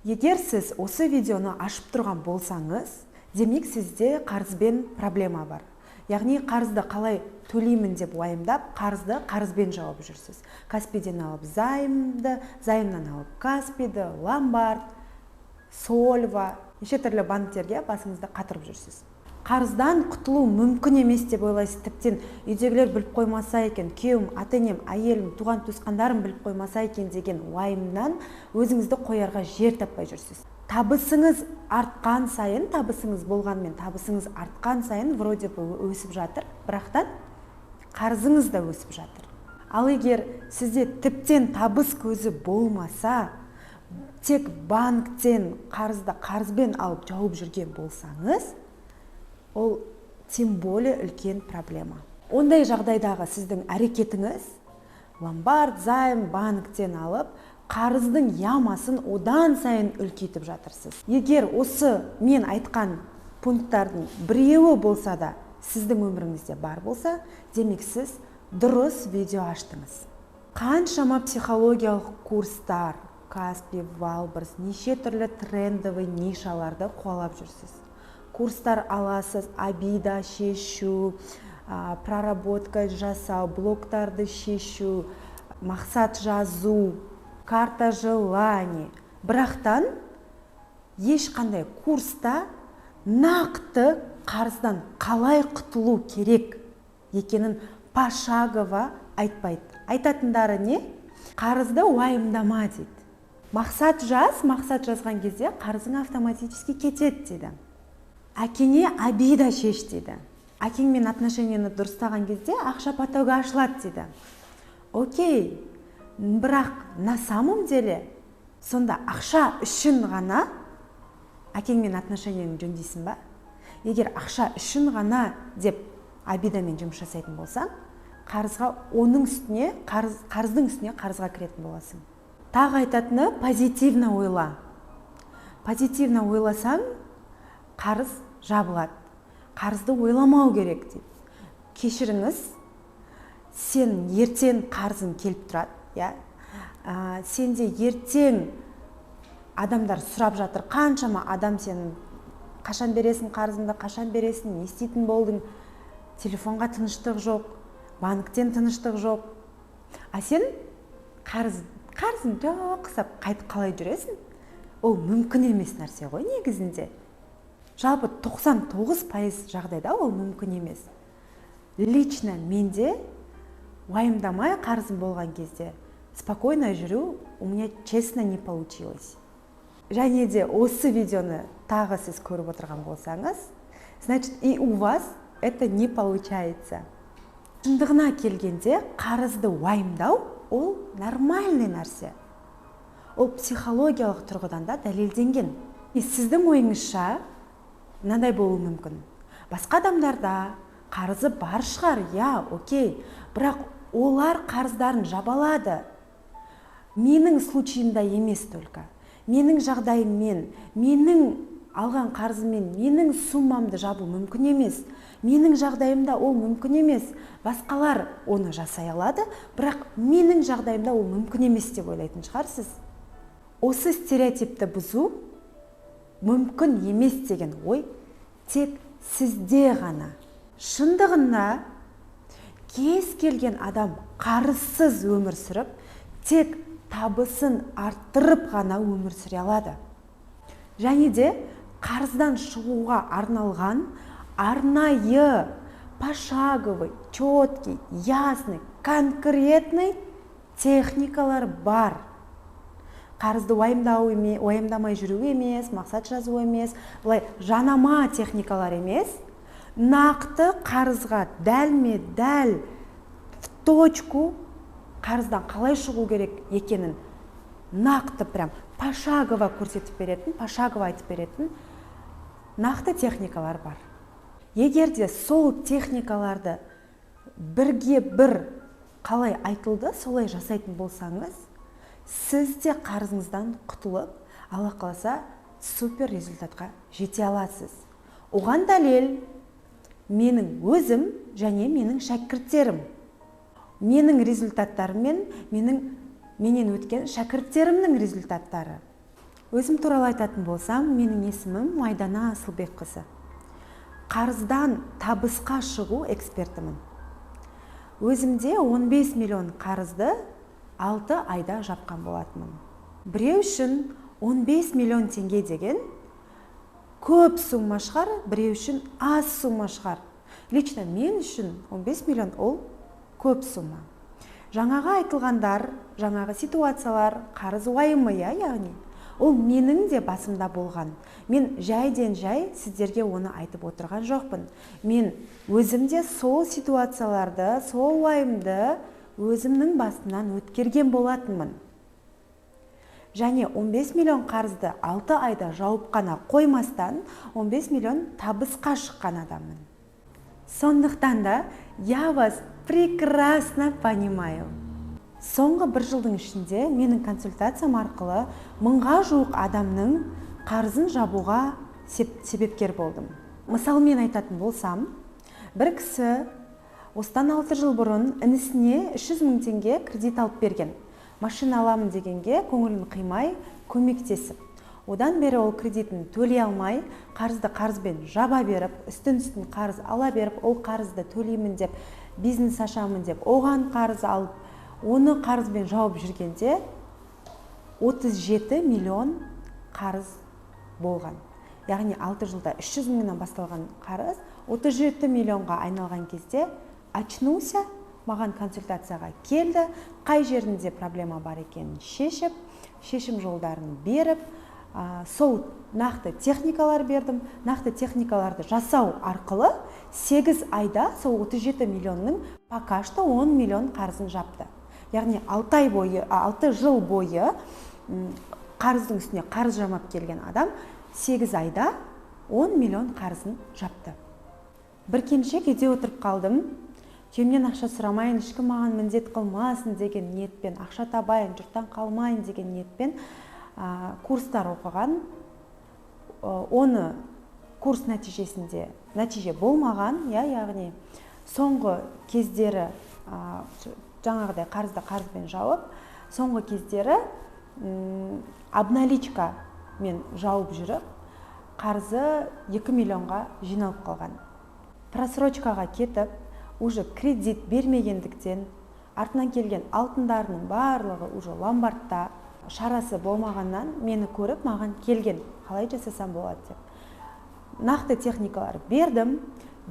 Егер сіз осы видеоны ашып тұрған болсаңыз, демек, сізде қарызбен проблема бар. Яғни қарызды қалай төлеймін деп уайымдап, қарызды қарызбен жауып жүрсіз. Каспиден алып займды, займнан алып Каспиді, ломбард, Сольва, неше түрлі банктерге басыңызды қатырып жүрсіз. Қарыздан құтылу мүмкін емес деп ойлайсыз. Тіптен үйдегілер біліп қоймаса екен, күйеуім, ата енем, әйелім, туған туысқандарым біліп қоймаса екен деген уайымнан өзіңізді қоярға жер таппай жүрсіз. Табысыңыз артқан сайын, табысыңыз болғанымен, табысыңыз артқан сайын вроде бы өсіп жатыр, бірақтан қарызыңыз да өсіп жатыр. Ал егер сізде тіптен табыс көзі болмаса, тек банктен қарызды қарызбен алып жауып жүрген болсаңыз, ол тем более үлкен проблема. Ондай жағдайдағы сіздің әрекетіңіз ломбард, займ, банктен алып, қарыздың ямасын одан сайын үлкейтіп жатырсыз. Егер осы мен айтқан пункттардың біреуі болса да сіздің өміріңізде бар болса, демек, сіз дұрыс видео аштыңыз. Қаншама психологиялық курстар, Каспи, Вайлдберриз, неше түрлі трендовый нишаларды қуалап жүрсіз, курстар аласыз: обида шешу, проработка жасау, блоктарды шешу, мақсат жазу, карта желаний. Бірақтан ешқандай курста нақты қарыздан қалай құтылу керек екенін пошагово айтпайды. Айтатындары не? Қарызды уайымдама дейді, мақсат жаз, мақсат жазған кезде қарызың автоматически кетеді дейді, әкеңе обида шеш дейді, әкеңмен отношениені дұрыстаған кезде ақша потогы ашылады дейді. Окей, бірақ на самом деле сонда ақша үшін ғана әкеңмен отношениеңді жөндейсің ба? Егер ақша үшін ғана деп обидамен жұмыс жасайтын болсаң, қарызға, оның үстіне қарыз, қарыздың үстіне қарызға кіретін боласың. Тағы айтатыны: позитивно ойла, позитивно ойласаң, қарыз жабылады, қарызды ойламау керек дейді. Кешіріңіз, сен ертең қарызың келіп тұрады, иә, сенде ертең адамдар сұрап жатыр, қаншама адам сен қашан бересің қарызыңды, қашан бересің, не істейтін болдың? Телефонға тыныштық жоқ, банктен тыныштық жоқ, а сен қарызың жоқ құсап қайтып қалай жүресің? Ол мүмкін емес нәрсе ғой негізінде. Жалпы 99% жағдайда ол мүмкін емес. Лично менде уайымдамай, қарызым болған кезде спокойно жүру у меня, честно, не получилось. Және де осы видеоны тағы сіз көріп отырған болсаңыз, значит, и у вас это не получается. Шындығына келгенде, қарызды уайымдау ол нормальный нәрсе, ол психологиялық тұрғыдан да дәлелденген. И сіздің ойыңызша мынандай болуы мүмкін: басқа адамдарда қарызы бар шығар, иә, окей, бірақ олар қарыздарын жаба алады, менің случайымда емес. Только менің жағдайыммен, менің алған қарызыммен менің суммамды жабу мүмкін емес, менің жағдайымда ол мүмкін емес, басқалар оны жасай алады, бірақ менің жағдайымда ол мүмкін емес деп ойлайтын шығарсыз. Осы стереотипті бұзу: мүмкін емес деген ой тек сізде ғана. Шындығында кез келген адам қарызсыз өмір сүріп, тек табысын арттырып ғана өмір сүре алады. Және де қарыздан шығуға арналған арнайы пошаговый, четкий, ясный, конкретный техникалар бар. Қарызды уайымдау, уайымдамай жүру емес, мақсат жазу емес, былай жанама техникалар емес, нақты қарызға дәлме дәл, в точку қарыздан қалай шығу керек екенін нақты, прям пошагово көрсетіп беретін, пошагово айтып беретін нақты техникалар бар. Егер де сол техникаларды бірге бір қалай айтылды, солай жасайтын болсаңыз, сіз де қарызыңыздан құтылып, Алла қаласа, супер результатқа жете аласыз. Оған дәлел менің өзім және менің шәкірттерім, менің результаттарым мен менен өткен шәкірттерімнің результаттары. Өзім туралы айтатын болсам, менің есімім Майдана Асылбекқызы. Қарыздан табысқа шығу экспертімін. Өзімде 15 миллион қарызды 6 айда жапқан болатынмын. Біреу үшін 15 миллион теңге деген көп сумма шығар, біреу үшін аз сумма шығар. Лично мен үшін 15 миллион ол көп сумма. Жаңағы айтылғандар, жаңағы ситуациялар, қарыз уайымы, яғни ол менің де басымда болған. Мен жайден жай сіздерге оны айтып отырған жоқпын. Мен өзім де сол ситуацияларды, сол уайымды өзімнің басымнан өткерген болатынмын. Және 15 миллион қарызды 6 айда жауып қана қоймастан, 15 миллион табысқа шыққан адаммын. Сондықтан да я вас прекрасно понимаю. Соңғы бір жылдың ішінде менің консультациям арқылы 1000-ға жуық адамның қарызын жабуға себепкер болдым. Мысалмен айтатын болсам, бір кісі осыдан 6 жыл бұрын інісіне 300 мың теңге кредит алып берген. Машина аламын дегенге көңілін қимай көмектесіп. Одан бері ол кредитін төлей алмай, қарызды қарызбен жаба беріп, үстін-үстін қарыз ала беріп, ол қарызды төлеймін деп, бизнес ашамын деп, оған қарыз алып, оны қарызбен жауып жүргенде 37 миллион қарыз болған. Яғни 6 жылда 300 мыңнан басталған қарыз 37 миллионға айналған кезде очнулся, маған консультацияға келді, қай жерінде проблема бар екенін шешіп, шешім жолдарын беріп, сол нақты техникалар бердім. Нақты техникаларды жасау арқылы 8 айда сол 37 миллионның пока что 10 миллион қарызын жапты. Яғни 6 ай бойы, 6 жыл бойы қарыздың үстіне қарыз жамап келген адам 8 айда 10 миллион қарызын жапты. Бір келіншек үйде отырып қалдым. Күйеуімнен ақша сұрамайын, ешкім маған міндет қылмасын деген ниетпен, ақша табайын, жұрттан қалмайын деген ниетпен курстар оқыған. Оны курс нәтижесінде нәтиже болмаған, яғни соңғы кездері жаңағыдай қарызды қарызбен жауып, соңғы кездері обналичкамен жауып жүріп, қарызы 2 миллионға жиналып қалған. Просрочкаға кетіп, уже кредит бермегендіктен, артынан келген алтындарының барлығы уже ломбардта, шарасы болмағаннан мені көріп, маған келген, қалай жасасам болады деп. Нақты техникалар бердім,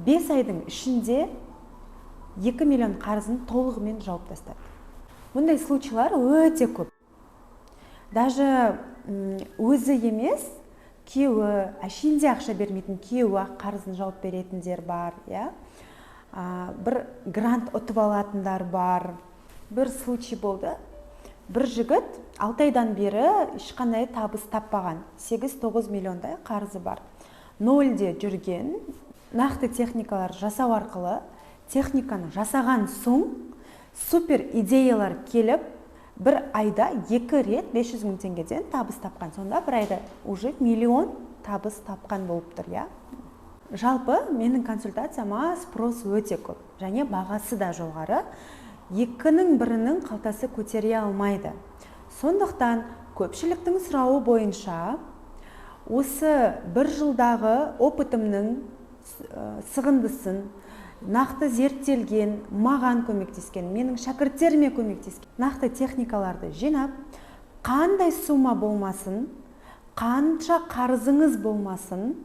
5 айдың ішінде 2 миллион қарызын толығымен жауып тастады. Мұндай случайлар өте көп. Даже өзі емес, күйеуі, әшейінде ақша бермейтін күйеуі қарызын жауып беретіндер бар, иә? Бір грант ұтып алатындар бар. Бір случай болды. Бір жігіт 6 айдан бері ешқандай табыс таппаған. 8-9 миллиондай қарызы бар. Нольде жүрген, нақты техникалар жасау арқылы, техниканы жасаған соң супер идеялар келіп, бір айда 2 рет 500 мың теңгеден табыс тапқан. Сонда бір айда уже миллион табыс тапқан болып тұр, иә? Жалпы менің консультацияма спрос өте көп және бағасы да жоғары. Екінің бірінің қалтасы көтере алмайды. Сондықтан көпшіліктің сұрауы бойынша осы бір жылдағы опытымның сығындысын нақты зерттелген, маған көмектескен, менің шәкірттеріме көмектескен нақты техникаларды жинап, қандай сумма болмасын, қанша қарызыңыз болмасын,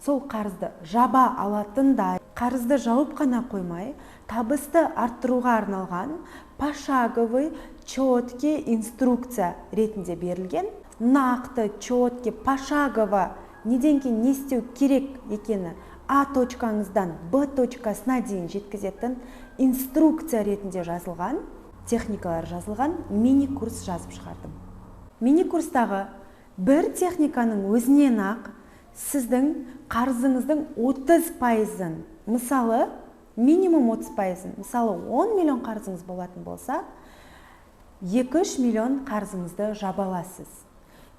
сол қарызды жаба алатындай, қарызды жауып қана қоймай, табысты арттыруға арналған пошаговый, четкий инструкция ретінде берілген, нақты, четкий, пошагово неден кейін не істеу керек екені А точкаңыздан Б точкасына дейін жеткізетін инструкция ретінде жазылған, техникалар жазылған мини-курс жазып шығардым. Мини-курстағы бір техниканың өзінен ақ сіздің қарызыңыздың 30%-ын, мысалы, минимум 30%-ын, мысалы, 10 миллион қарызыңыз болатын болса, 2-3 миллион қарызыңызды жаба аласыз.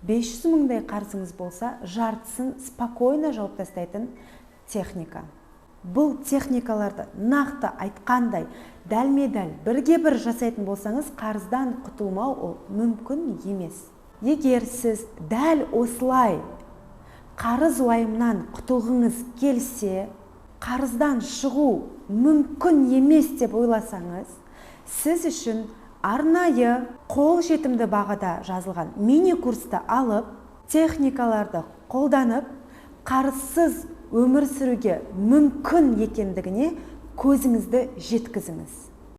500 мыңдай қарызыңыз болса, жартысын спокойно жауып тастайтын техника. Бұл техникаларды нақты айтқандай, дәлме-дәл бірге бір жасайтын болсаңыз, қарыздан құтылмау ол мүмкін емес. Егер сіз дәл осылай қарыз уайымнан құтылғыңыз келсе, қарыздан шығу мүмкін емес деп ойласаңыз, сіз үшін арнайы қол жетімді бағада жазылған мини-курсты алып, техникаларды қолданып, қарызсыз өмір сүруге мүмкін екендігіне көзіңізді жеткізіңіз.